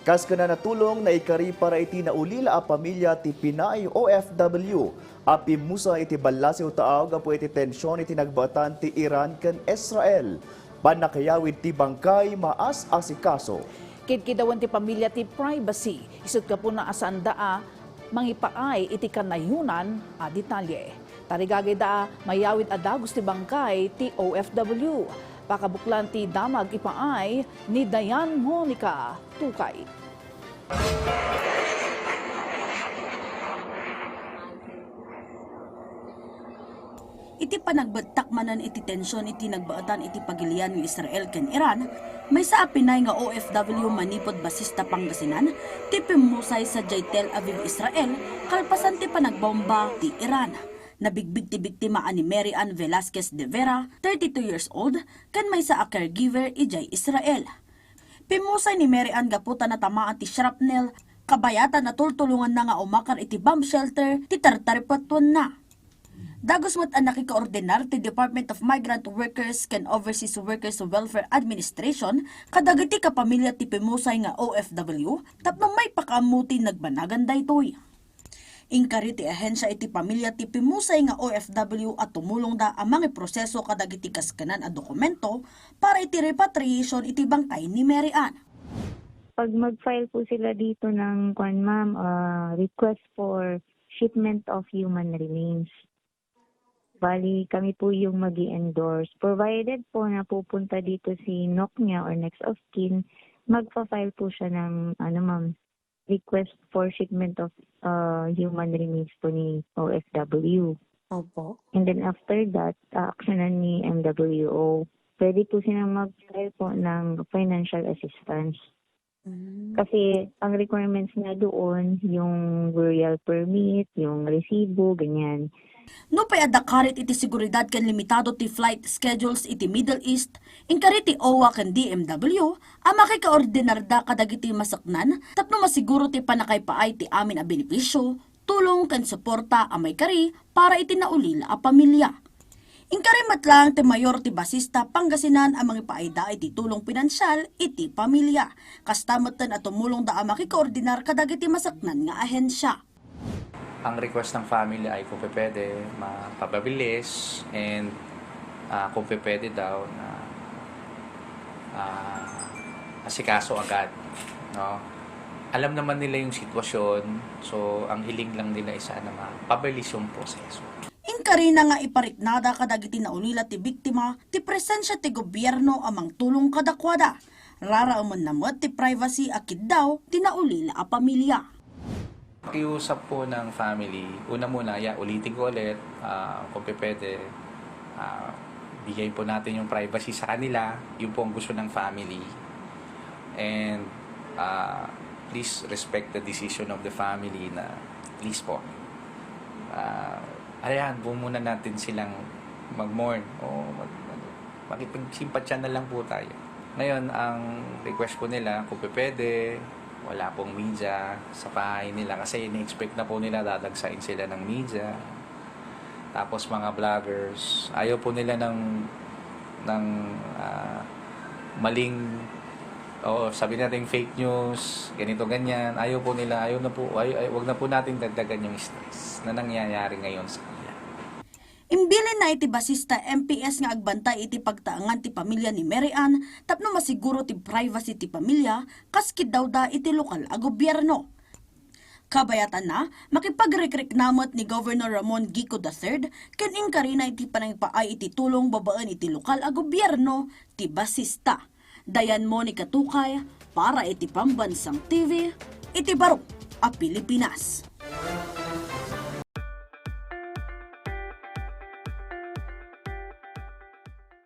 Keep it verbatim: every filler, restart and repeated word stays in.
Kas kunana, tulong naikari para iti naulila a pamilya ti Pinay O F W a pimmusay iti ballasiw taaw gapu iti tension iti nagbaetan ti Iran ken Israel. Pannakayawid ti bangkay maas-asikaso. Kidkidawen ti pamilya ti privacy, isut' gapuna a saanda a mangipaay iti kanayonan a detalye. Tarigagayda a mayawid a dagus ti bangkay ti O F W. Pakabuklan ti damag ipaay ni Dayan Monica Tukay. Iti panagbettak manen iti tension iti nagbaetan iti pagilian ni Israel ken Iran, maysa a Pinay nga O F W manipud Basista, Pangasinan, ti pimmusay sadiay Tel Aviv, Israel, kalpasan ti panagbomba ti Iran. Nabigbig ti biktima a ni Mary Ann Velasquez de Vera, thirty-two years old, ken maysa a caregiver idiay Israel. Pimmusay ni Mary Ann gapu ta natamaan ti shrapnel, kabayatan a tultulonganna nga umakar iti bomb shelter ti tartaripatuenna. Dagus met a nakikaordinar ti Department of Migrant Workers ken Overseas Workers Welfare Administration kadagiti kapamilya ti pimmusay nga O F W tapno maipakaammo ti nagbanagan daytoy. Inkari ti ahensia iti pamilya ti pimmusay nga O F W a tumulongda a mangiproseso kadagiti kaskenan a dokumento para iti repatriation iti bangkay ni Mary Ann. Pag mag-file po sila dito ng, kwan, ma'am, ah, request for shipment of human remains, bali, kami po yung mag-i-endorse. Provided po na pupunta dito si nok niya or next of kin, magpa-file po siya ng, ano, ma'am, request for shipment of, ah, human remains po ni O F W. Opo. And then after that, aaksyonan ni M W O. Pwede po silang mag-file po ng financial assistance. Mm. Kasi ang requirements niya doon, yung burial permit, yung resibo, ganyan. Nupay adda karit iti seguridad ken limitado ti flight schedules iti Middle East, inkari ti owa ken D M W a makikaordinarda kadagiti maseknan tapno masiguro ti pannakaipaay ti amin a benepisio, tulong ken suporta a maikari para iti naulila a pamilya. Inkari met laeng ti mayor ti Basista, Pangasinan a mangipaayda iti tulong pinansial iti pamilya. Kasta metten a tumulongda a makikaordinar kadagiti maseknan nga ahensia. Ang request ng family ay kung pwede, mapabilis, and, ah, kung pwede daw na, ah, asikaso agad, no? Alam naman nila yung sitwasyon, so ang hiling lang nila is sana mapabilis yung proseso. Inkarina nga ipariknada kadagiti naulila ti biktima ti presensia ti gobierno a mangtulong kadakuada. Raraemenna met ti privacy a kiddaw ti naulila a pamilya. Pakiusap po ng family, una muna, ya, ulitin ko ulit, ah, kung pwede, ah, bigay po natin yung privacy sa kanila, yun po ang gusto ng family. And, ah, please respect the decision of the family na, please po. Ah, ayan, po muna natin silang mag-mourn o mag-, mag-, makipagsimpatya na lang po tayo. Ngayon, ang request po nila, kung pwede, wala pong media sa bahay nila kasi ini-expect na po nila dadagsain sila ng media. Tapos mga vloggers, ayaw po nila ng, ng, ah, maling, o sabi natin fake news, ganito ganyan. Ayaw po nila, ayaw na po, ay, ay, wag na po natin dagdagan yung stress na nangyayari ngayon sa kanila. Imbilin na iti Basista M P S nga agbantay iti pagtaengan ti pamilya ni Mary Ann tapno masiguro ti privacy ti pamilya kas kiddawda iti lokal a gobierno. Kabayatanna, makipagrikrikna met ni Governor Ramon Gico the third ken inkarina iti panangipaay iti tulong babaen iti lokal a gobierno ti Basista. Dayan Monica Tukay para iti Pambansang T V iti Barok a Pilipinas.